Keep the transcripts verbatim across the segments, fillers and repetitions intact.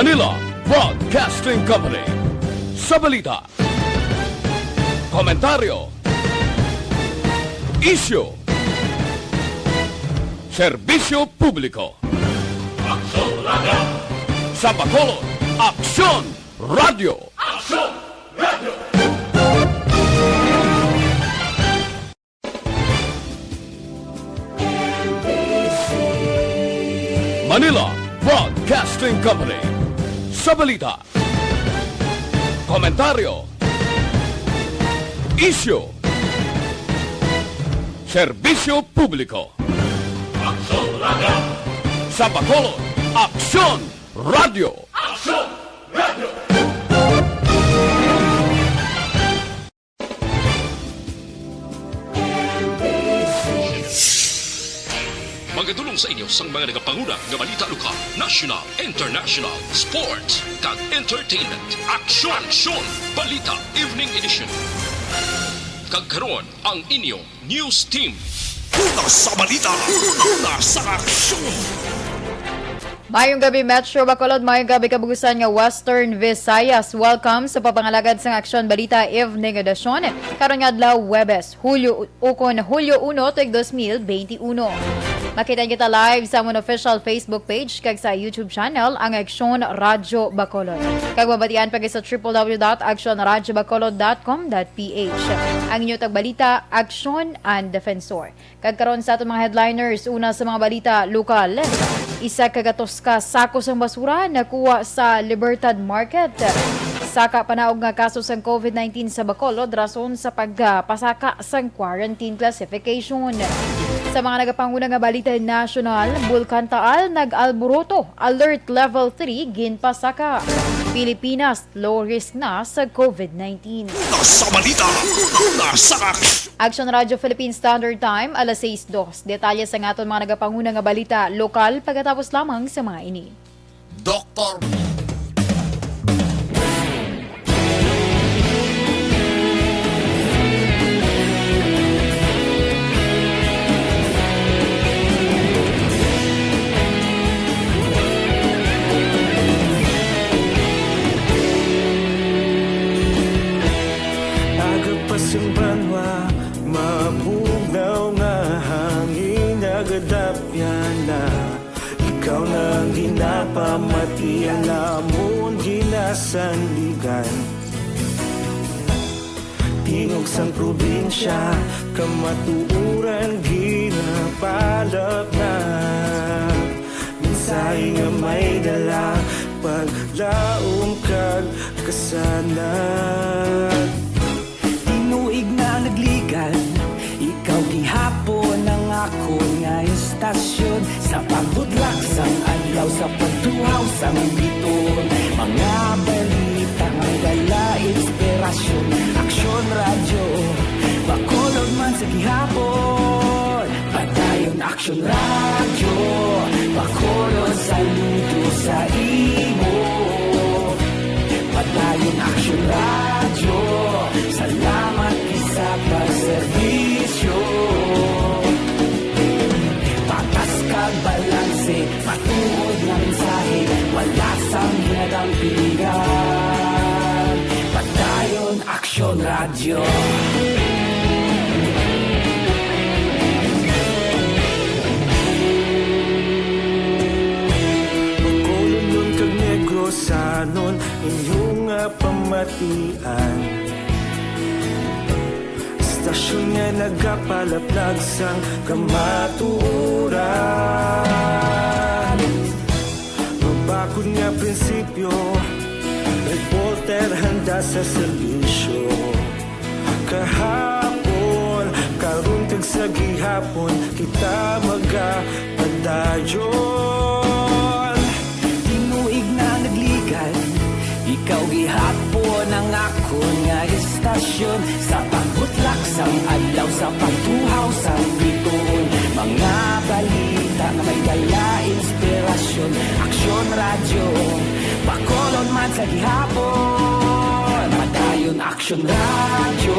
Manila Broadcasting Company. Sa balita, komentaryo, isyu, serbisyo publiko. Aksyon Radyo. Sa Bacolod, Aksyon Radyo. Aksyon Radyo. Manila Broadcasting Company. Sa balita, komentaryo, isyu, serbisyo publiko. Aksyon Radyo. Sa Bacolod, Aksyon Radyo. Aksyon Radyo. Magadulong sa inyo sang mga nagapanguna nga balita lokal, national, international, sports, kag entertainment. Aksyon! Aksyon! Balita Evening Edition. Kag karon, ang inyo news team. Una sa balita, una sa aksyon. Mayong gabi, Metro Bacolod. Mayong gabi, kabugusan nga Western Visayas. Welcome sa pagpangalagad sang Aksyon Balita Evening Edition. Karon nga adlaw, Huwebes, Hulyo, ukon Hulyo uno, tuig dos mil benti uno. Makita kita live sa amon official Facebook page kag sa YouTube channel, ang Aksyon Radyo Bacolod. Kag mabatian pa sa triple W dot aksyon radyo bacolod dot com dot P H. Ang inyo tagbalita, Aksyon and Defensor. Kag karon sa aton mga headliners, una sa mga balita lokal. Isa ka gatos ka sako sang basura nakuha sa Libertad Market. Saka panaog nga kaso sang COVID nineteen sa Bacolod rason sa pagpasaka sang quarantine classification. Sa mga nagapanguna nga balita nasyonal, Bulkan Taal nag-alboroto, alert level three ginpasaka. Pilipinas low risk na sa COVID nineteen. Una sa balita, una sa aksyon. Aksyon Radyo Philippine Standard Time, alas sais dos. Detalye sa aton mga nagapanguna nga balita lokal pagkatapos lamang sa mga ini. Doktor. Aga pa sing banwa, mabugnaw nga hangin nagadapyan na. Ikaw na ang ginapamatian, amon ginasandigan. Tingog sang probinsya, kamatuoran ginapalapnap. Mensahe nga may dala, paglaom kag kasanag. Tinuig na nagligan, ikaw gihapon ang akon nga istasyon. Sa pagbudlak sang adlaw, sa pagtuhaw sang biton, mga balita may dala inspirasyon. Aksyon Radyo, Bacolod man sa gihapon. Padayon Aksyon Radyo, Bacolod, saludo sa imo. Padayon Aksyon Radyo, salamat gid sa pagserbisyo. Patas kag balanse, matuod nga mensahe, wala sang ginadampingan. Padayon Aksyon Radyo. Bacolodnon kag Negrosanon, inyo nga pamatian. Istasyon nga nagapalaplag sang kamatuoran. Mabakod nga prinsipyo, reporter handa sa serbisyo. Kahapon, karon kag sa gihapon, kita magapadayon. Tinuig na nagligan, ikaw gihapon ang akon nga istasyon. Sa pagbutlak sang adlaw, sa pagtuhaw sang bituon, mga balita nga may dala inspirasyon. Aksyon Radyo, Bacolod man sa gihapon. Padayon Aksyon Radyo,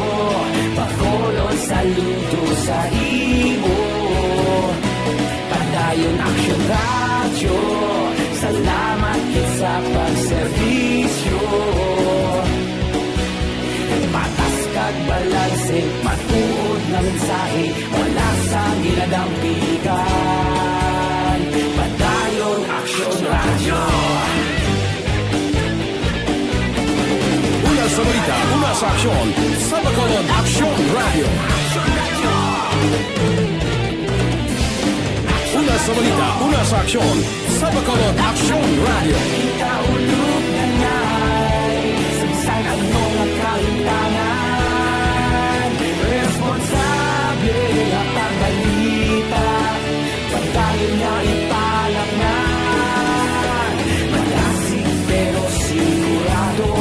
Bacolod, saludo sa imo. Padayon Aksyon Radyo, salamat gid sa pag Una sa balita, una sa aksyon, sa Bacolod Aksyon Radio. Una sa balita, una sa aksyon, sa Bacolod Aksyon Radio. Kita ulog na ngay, sa bisan ano nga kalimtangan, responsable nga pagbalita. Padayon nga ipalaknag, malasig pero sigurado,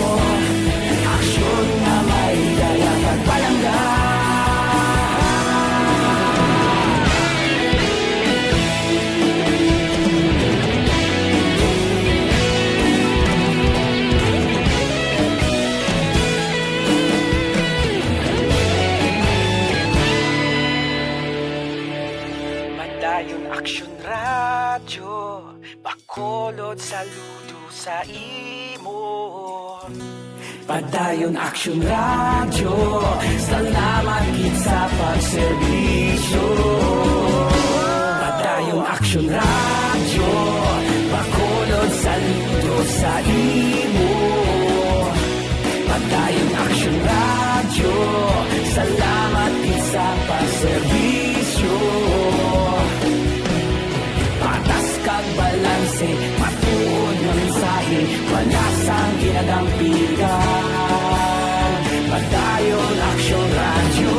aksyon nga may dala kag palangga. Padayon Aksyon Radyo, Bacolod, saludo sa imo. Padayon Aksyon Radyo, salamat gid sa pagserbisyo. Padayon Aksyon Radyo, Bacolod, saludo sa imo. Padayon Aksyon Radyo, salamat gid sa pagserbisyo. Patas kag balanse, matuod nga mensahe, wala sang ginadampigan. Padayon Aksyon Radyo.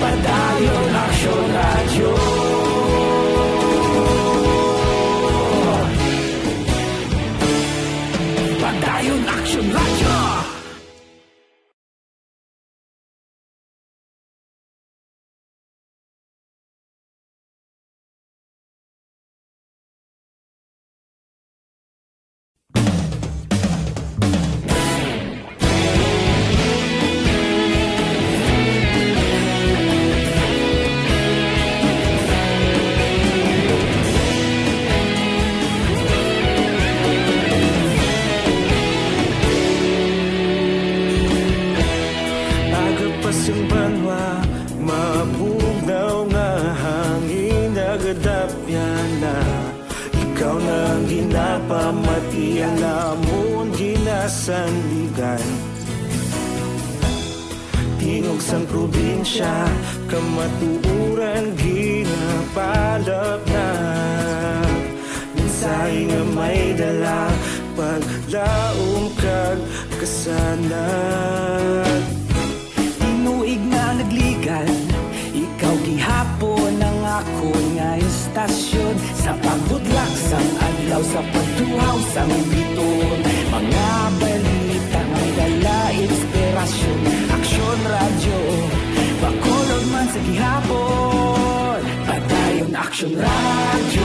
Padayon Aksyon Radyo. Padayon Aksyon Radyo. Aga pa sang banwa, mabugnaw nga hangin nagadapyan na. Ikaw na ang ginapamati, ang amon ginasandigan. Tingog sang probinsya, kamatuoran ginapalapnag. Mensahe nga may dala, paglaom kag kasanag. Tinuig nga nagligan, ikaw gihapon ang akon nga istasyon. Sa pagbudlak sang adlaw, sa pagtuhaw sang biton, mga balita may dala inspirasyon. Aksyon Radyo, Bacolod man sa gihapon. Padayon Aksyon Radyo,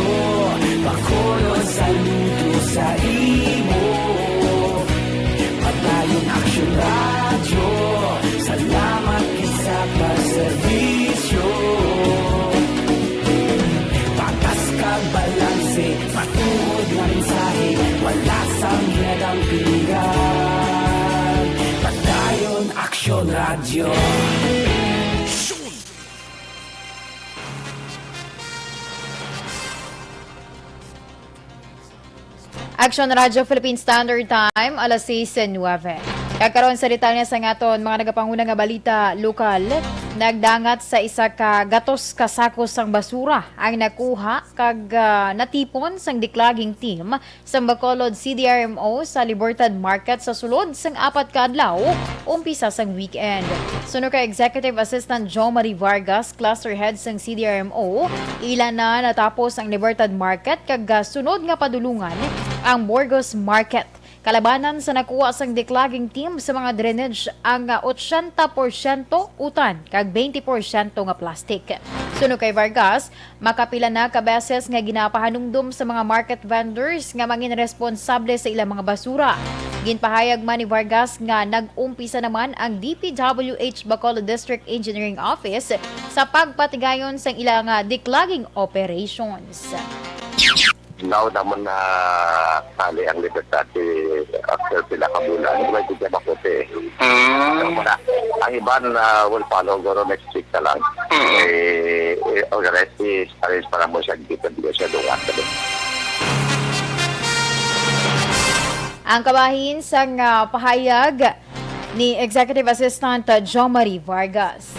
Bacolod, saludo sa imo. Padayon Aksyon Radyo, salamat gid sa pagserbisyo. Patas kag balanse, matuod nga mensahe, wala sang ginadampigan. Padayon Aksyon Radyo. Aksyon Radyo Philippine Standard Time, alas seis nuebe. Kag karon sa detalye sa aton mga nagapanguna nga balita lokal, nagdangat sa isa ka gatos ka sako sang basura ang nakuha kag, ah, natipon sang declogging team sang Bacolod C D R M O sa Libertad Market sa sulod sang apat ka adlaw, umpisa sang weekend. Suno kay Executive Assistant Jo Marie Vargas, Cluster Head sang C D R M O, ila na natapos ang Libertad Market kag, ah, sunod nga padulungan ang Burgos Market. Kalabanan sa nakuha sang declogging team sa mga drainage ang, ah, otsenta porsyento utan kag twenty porsyento nga plastic. Suno kay Vargas, makapila na ka beses nga ginapahanumdom sa mga market vendors nga mangin responsable sa ilang mga basura. Ginpahayag man ni Vargas nga nag-umpisa naman ang D P W H Bacolod District Engineering Office sa pagpatigayon sang ilang, ah, declogging operations. Now naman na tali ang Libertad, eh, after pila ka bulan, wala di siya maputi. Mm. So, muna, ang iban, ah, will follow, guro, next week na lang. Mm. Eh, eh, organize, i-arrange para mo siya dito, di siya dungan. Ang kabahin sang, ah, pahayag ni Executive Assistant, ah, Jo Marie Vargas.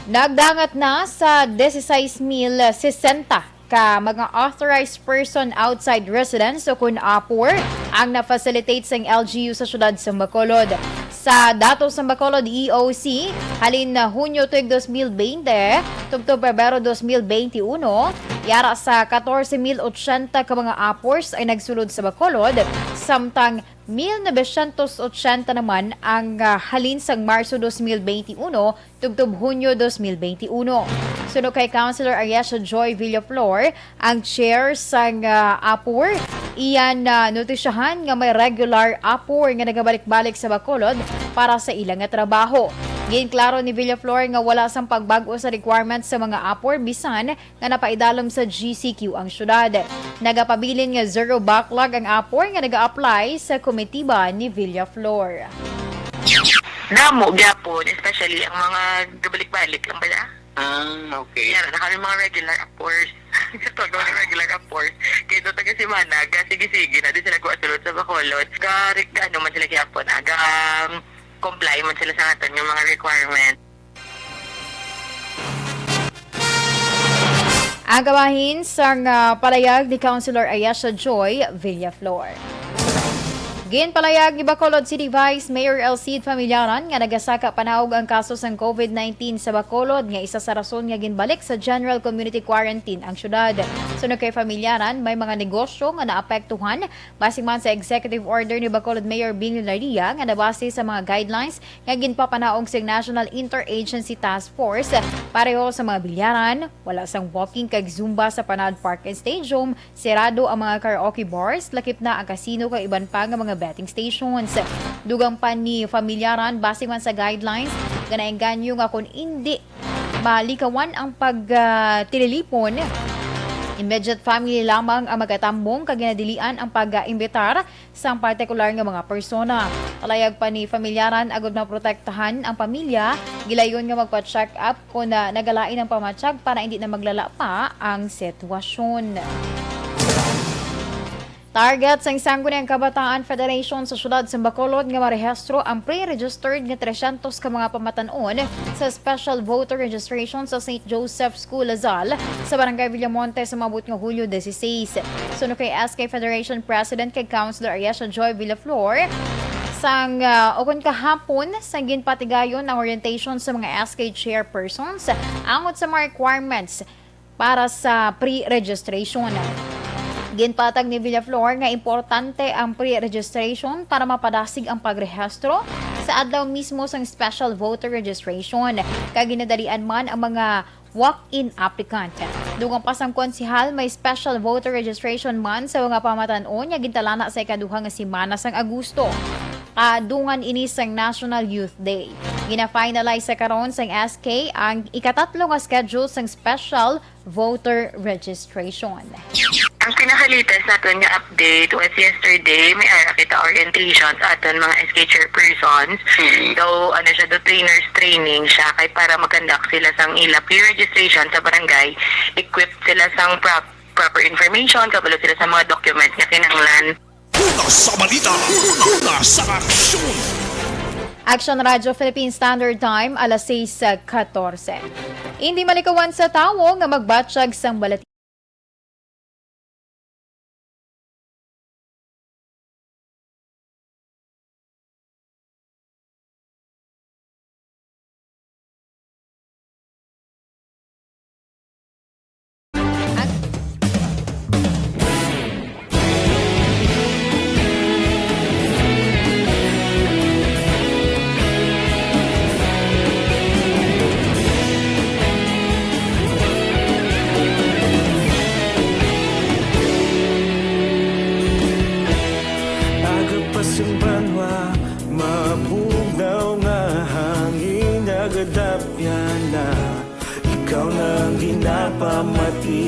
Nagdangat na sa dieciséis mil sesenta ka mga authorized person outside residence o kun APOR ang na-facilitate sang L G U sa siyudad sa Bacolod. Sa datos sang Bacolod E O C, halin na Hunyo tuig dos mil bente tubtob Pebrero dos mil bente uno, yara sa katorse mil ochenta ka mga APORs ay nagsulod sa Bacolod, samtang mil novecientos ochenta naman ang, ah, halin sang Marso dos mil bente uno tubtob Hunyo dos mil bente uno. Suno kay Councilor Ariasia Joy Villaflor, ang chair sang, ah, APOR, iya nanutisyahan nga may regular APOR nga nagabalik-balik sa Bacolod para sa ila nga trabaho. Ginklaro ni Villaflor nga wala sang pagbag-o sa requirements sa mga APOR bisan nga napaidalom sa G C Q ang syudad. Nagapabilin nga zero backlog ang APOR nga naga-apply sa komitiba ni Villaflor. Damo gyapon, especially ang mga gabalik-balik lang bala. Ah, okay. Yan, na kami mga regular APORs. Ito, mga regular APORs. Kaya doon taga Simanaga, sige-sige na din sila kuha sulod sa Bacolod. Ga, ga, ano man sila gyapon, ah, ga, um, comply man sila sa aton nga mga requirements. Ang kabahin sang, ah, palayag ni Councilor Ayesha Joy Villaflor. Ginpalayag ni Bacolod City Vice Mayor Elcid Familiaran nga nagasaka panaog ang kaso sang covid nineteen sa Bacolod, nga isa sa rason nga ginbalik sa general community quarantine ang syudad. Suno kay Familiaran, may mga negosyo nga naapektuhan base man sa executive order ni Bacolod Mayor Benny Laria nga nabase sa mga guidelines nga ginpapanaog sang National Interagency Task Force. Pareho sa mga bilyaran, wala sang walking kag zumba sa Panad Park and Stadium, serado ang mga karaoke bars, lakip na ang casino kag iban pa nga mga betting stations. Dugang pa ni Familiaran, base man sa guidelines, ganaengganyo nga kon indi malikawan ang pag, ah, tililipon, immediate family lamang ang magatambong kag ginadilian ang pag-imbitar sang partikular nga mga persona. Palayag pa ni Familiaran, agud maprotektahan ang pamilya, gilayon nga magpa-check up kon, ah, nagalain ang pamatyag para hindi na maglala pa ang sitwasyon. Target sang Sangguniang Kabataan Federation sa siyudad sa Bacolod nga marehistro ang pre-registered nga tresyentos ka mga pamatan-on sa special voter registration sa Saint Joseph's School, Lazal, sa Barangay Villamonte sa maabot nga Hulyo dieciséis. Suno kay S K Federation President kag Councilor Ayesha Joy Villaflor, sang, ah, ukon kahapon, sang ginpatigayon ang orientation sa mga S K chairpersons angot sa mga requirements para sa pre-registration. Ginpatag ni Villaflor nga importante ang pre-registration para mapadasig ang pagrehistro sa adlaw mismo sang special voter registration, kag ginadalian man ang mga walk-in applicant. Dugang pa sang konsehal, may special voter registration month sa mga pamatan-on nga gintalana sa ikaduha nga semana sang Agosto. Kadungan ini sang National Youth Day. Gina-finalize sa karon sang S K ang ikatatlo nga schedule sang special voter registration. Ang pinaka-latest naton nga update was yesterday, may ara kita orientation sa aton mga S K chairpersons. Mm. So, ano siya, do trainers training siya kay para mag-conduct sila sang ila pre-registration sa barangay, equipped sila sang prop-, proper information, kabalo sila sa mga documents nga kinahanglan. Una sa balita, una sa aksyon. Action Radio Philippine Standard Time, alas sais katorse. Indi malikawan sa tawo nga magbatyag sang balati.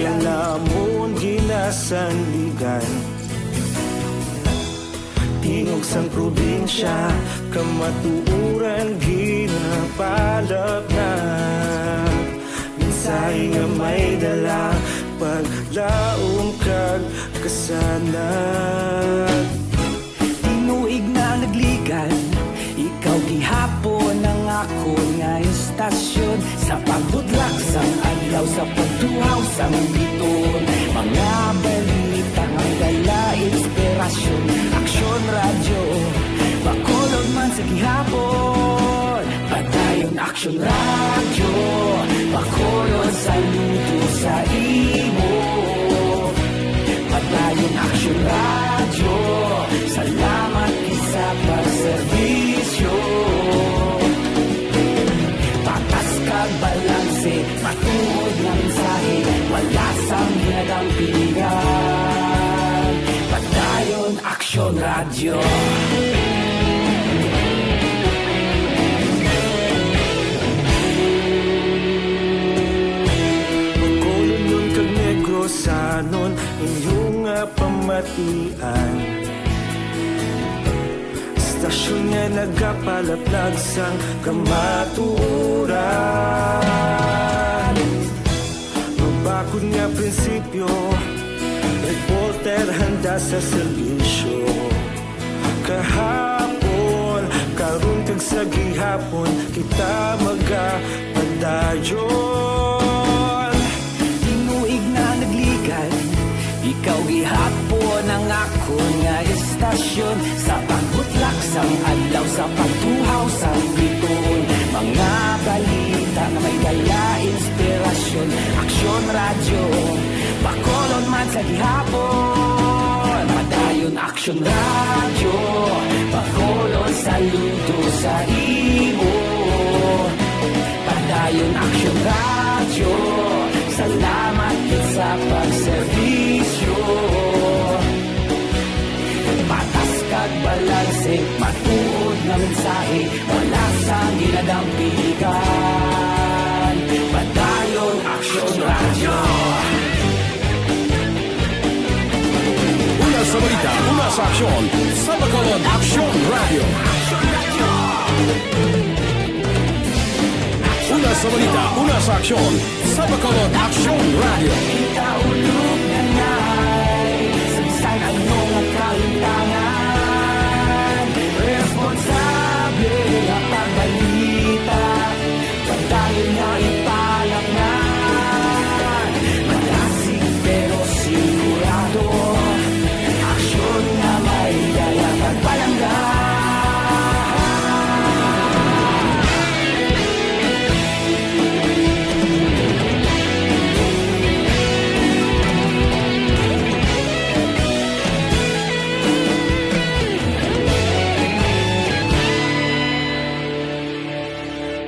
Lamon ginasandigan, tingog sang probinsya, kamatuoran ginapalapnag. Mensahe nga may dala, paglaom kag kasanag. Tinuig na nagligad, ikaw gihapon ang akon nga istasyon. Sa pagbudlak sang adlaw, sa pagtuhaw sang bituon, mga balita nga dala inspirasyon. Aksyon Radyo, Bacolod man sa gihapon. Padayon Aksyon Radyo, Bacolod saludo sa imo. Padayon Aksyon Radyo, salamat gid sa pagserbisyo. Patas kag balanse, matuod nga mensahe, wala sang ginadampigan. Padayon Aksyon Radyo. Bacolodnon kag Negrosanon, inyo nga pamatian. Istasyon nga nagapalaplag sang kamatuoran. Mabakod nga prinsipyo, reporter handa sa serbisyo. Kahapon, karon kag sa gihapon, kita magapadayon. Tinuig na nagligad, ikaw gihapon ang akon nga istasyon. Sa pagbutlak sang adlaw, sa pagtuhaw sang bituon, mga balita nga may dala inspirasyon. Aksyon Radyo, Bacolod man sa gihapon. Padayon Aksyon Radyo, Bacolod saludo sa imo. Padayon Aksyon Radyo, salamat gid sa pagserbisyo. Patas kag balanse, matuod nga mensahe, wala sang ginadampigan. Padayon Aksyon Radyo. Una sa balita, una sa aksyon, sa Bacolod Aksyon Radyo. Una sa balita, una sa aksyon, sa Bacolod Aksyon Radyo. Kita ulog na nai, sa bisan ano nga kalintangan, responsable nga pagbalita. Padayon nga ipalapngan, madasig pero sigurado. Aksyon nga may dala kag palangga.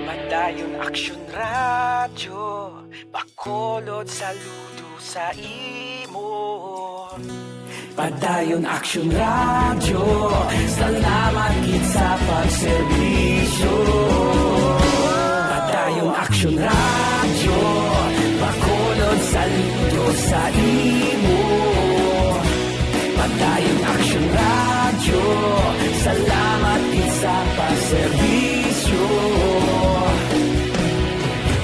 Padayon Aksyon Radyo, Bacolod saludo sa imo. Padayon Aksyon Radyo, salamat gid sa pagserbisyo. Padayon Aksyon Radyo, Bacolod saludo sa imo. Padayon Aksyon Radyo, salamat gid sa pagserbisyo.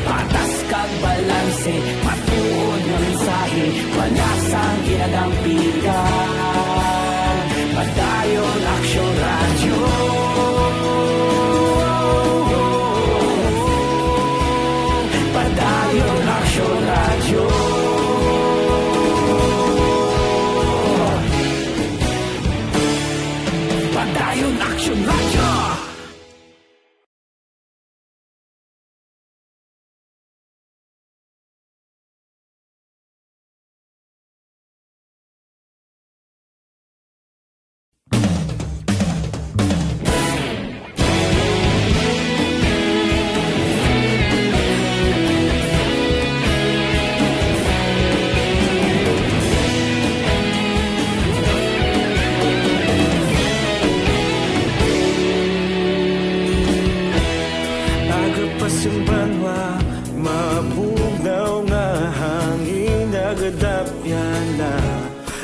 Patas kag balanse, matuod nga mensahe, wala sang ginadampigan. Padayon Aksyon Radyo. Padayon Aksyon Radyo. Padayon Aksyon Radyo. Tapyana,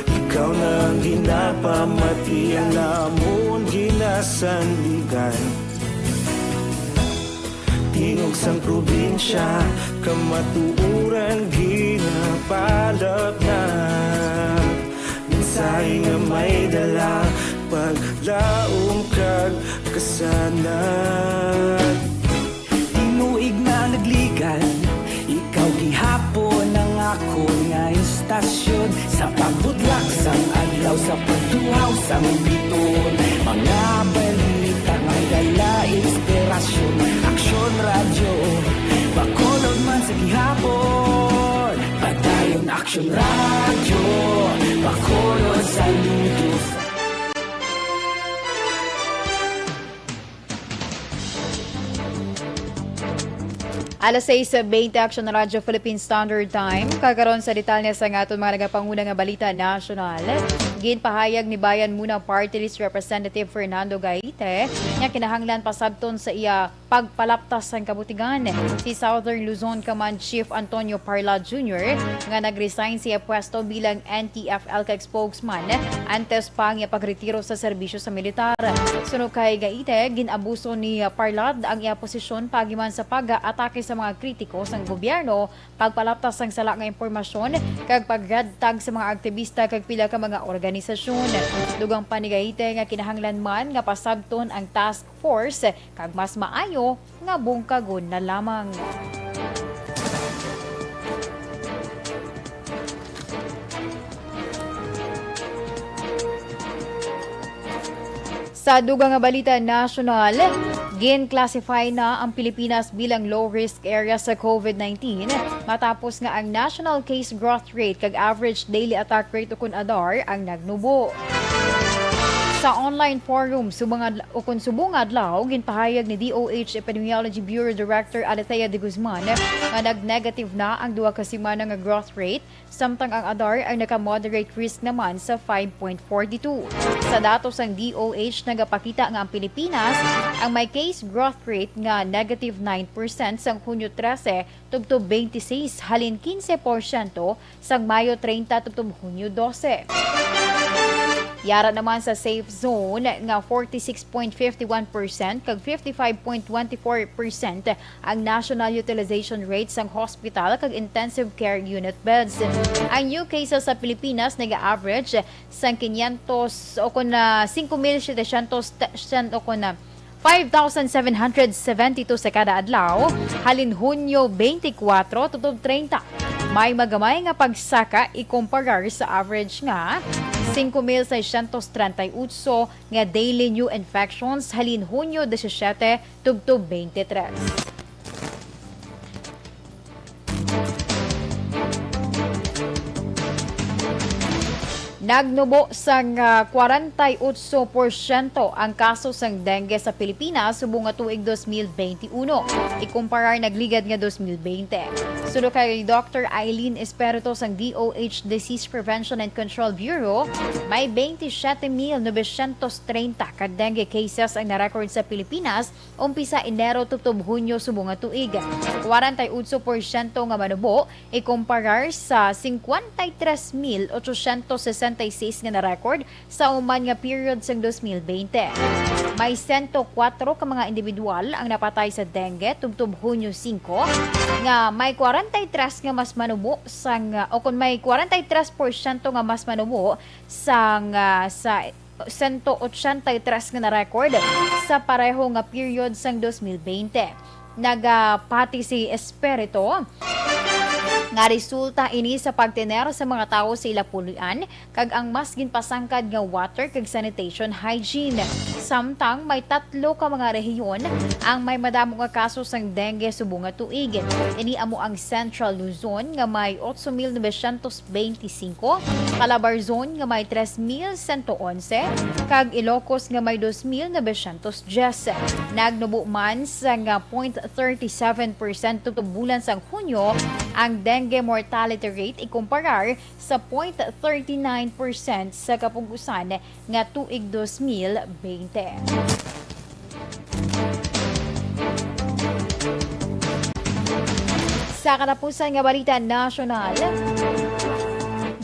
ikaw na ang ginapamati, ang amon ginasandigan. Tingog sang probinsya, kamatuoran ginapalapnag. Mensahe nga may dala, paglaom kag kasanag. Tinuig na nagligan, ikaw gihapon ang akon nga istasyon. Sa pagbudlak sang adlaw, sa pagtuhaw sang biton, mga balita may dala inspirasyon. Aksyon Radyo, Bacolod man sa gihapon. Padayon Aksyon Radyo, Bacolod sa lutos. Alas sais bente, Aksyon Radyo Philippine Standard Time. Kag karon sa detalye sa aton mga nagapanguna nga balita nasyonal. Ginpahayag ni Bayan Muna Party List Representative Fernando Gaite nga kinahanglan pasabton sa iya pagpalaptas sang kabutigan si Southern Luzon Command Chief Antonio Parla Junior nga nag-resign sa iya pwesto bilang N T F L kag spokesman antes pa ang iya pagretiro sa serbisyo sa militar. Suno kay Gaite, gin-abuso ni Parla ang iya posisyon paagi man sa pag-atake sa mga kritiko sang gobyerno, pagpalaptas sang sala nga impormasyon, kag pag-red tag sa mga aktibista kag pila ka mga organisasyon. Dugang pa ni Gaite nga kinahanglan man nga pasabton ang task force kag mas maayo nga bungkagon na lamang. Sa dugang nga balita nasyonal, gin-classify na ang Pilipinas bilang low-risk area sa COVID nineteen matapos nga ang national case growth rate kag average daily attack rate ukon adar ang nagnubo. Sa online forum subong adl-, ukon subong adlaw, ginpahayag ni D O H Epidemiology Bureau Director Alethea de Guzman nga nag-negative na ang duha ka semana nga growth rate, samtang ang adar ay naka-moderate risk naman sa five point four two. Sa datos sang D O H, nagapakita nga ang Pilipinas ang may case growth rate nga negative nine percent sang Hunyo trese tubtob twenty-six, halin quince porsyento sang Mayo treinta tubtob Hunyo dose. Yara naman sa safe zone nga forty-six point fifty-one percent kag fifty-five point twenty-four percent ang national utilization rate sang hospital kag intensive care unit beds. Ang new cases sa Pilipinas nag-average sang quinientos o kon, ah, singko mil setecientos te-, syen-, o kon, ah, five thousand seven hundred seventy-two sa kada adlaw, halin Hunyo twenty-four tubtob treinta. May magamay nga pagsaka ikumparar sa average nga singko mil seiscientos treinta y ocho nga daily new infections halin Hunyo disisiete tubtob twenty-three. Nagnubo sang, ah, kwarenta y otso porsyento ang kaso sang dengue sa Pilipinas subong nga tuig dos mil benti uno, ikumparar nagligad nga dos mil benti. Suno kay Doctor Eileen Espirito sang D O H Disease Prevention and Control Bureau, may benti siyete mil novecientos treinta ka dengue cases ang na-record sa Pilipinas umpisa Enero tubtob Hunyo subong nga tuig. Kwarenta y otso porsyento nga manubo, ikumparar sa singkwenta y tres mil ochocientos sesenta y seis nga na-record sa human nga period sang dos mil benti. May sento kuwatro ka mga individual ang napatay sa dengue tubtob Hunyo singko, nga may kwarenta y tres nga mas manubo sang, o kon may kwarenta y tres porsyento nga mas manubo sang, ah, sa sento ochenta y tres nga na-record sa pareho nga period sang dos mil benti. Nagapati si Espirito nga resulta ini sa pagtener sa mga tawo sa ila puloy-an kag ang mas ginpasangkad nga water kag sanitation hygiene. Samtang may tatlo ka mga rehiyon ang may madamo nga kaso sang dengue subong nga tuig. Ini amo ang Central Luzon nga may otso mil novecientos benti singko, Calabarzon nga may tres mil sento onse, kag Ilocos nga may dos mil novecientos dyes. Nagnubo man sa nga point thirty seven percent tubtob bulan sang Hunyo ang dengue mortality rate ikumparar sa point thirty nine percent sa kapugusan nga tuig dos mil benti. Sa katapusan nga balita nasyonal,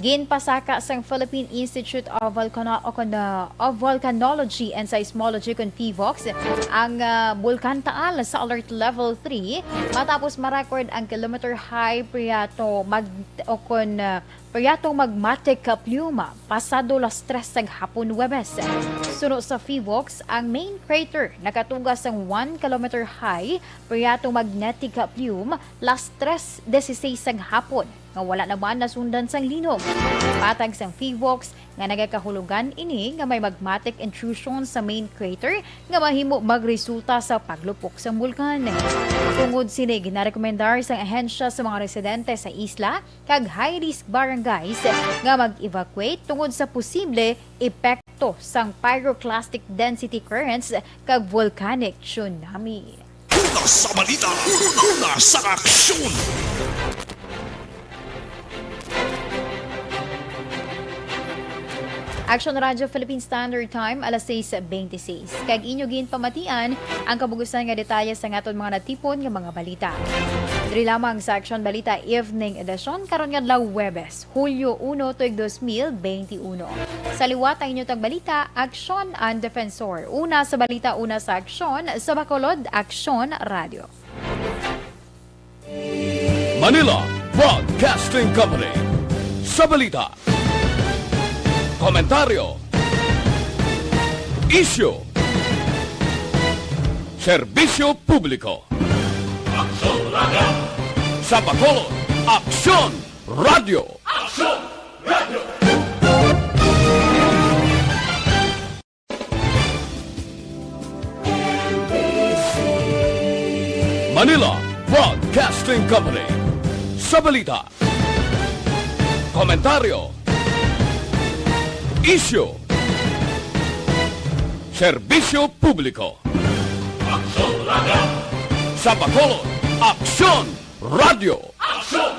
Ginpasaka sang Philippine Institute of Volcano-, o kon, ah, of Volcanology and Seismology, kon PHIVOLCS, ang, ah, Bulkan Taal sa Alert Level three matapos ma-record ang kilometer high priato mag-, o kon, ah, priato magmatic plume pasado las tres sang hapon Huwebes. Suno sa PHIVOLCS, ang main crater nakatuga sang one kilometer high priato magnetic plume las tres dieciséis sang hapon, nga wala naman nasundan sang linog. Patag sang PHIVOLCS nga nagakahulugan ini nga may magmatic intrusion sa main crater nga mahimo magresulta sa paglupok sang bulkan. Tungod sini, ginarekomendar sang ahensya sa mga residente sa isla kag high-risk barangays nga mag-evacuate tungod sa posible epekto sang pyroclastic density currents kag volcanic tsunami. Una sa balita, una sa aksyon. Action Radio Philippine Standard Time, alas sais beintiseis. Kag inyo ginpamatian ang kabug-usan nga detalye sa aton mga natipon nga mga balita. Diri lamang sa Action Balita Evening Edition, karon nga adlaw, Huwebes, Hulyo uno, tuig dos mil beinti uno. Sa liwat ang inyo tagbalita, Aksyon an Defensor. Una sa balita, una sa aksyon, sa Bacolod, Aksyon Radio. Manila Broadcasting Company. Sa balita, komentaryo, isyu, serbisyo publiko. Aksyon Radio. Sa Bacolod, Aksyon Radio. Aksyon Radio. Manila Broadcasting Company. Sa balita, komentaryo, isyu, serbisyo publiko. Aksyon Radio. Sa Bacolod, Aksyon Radio. Aksyon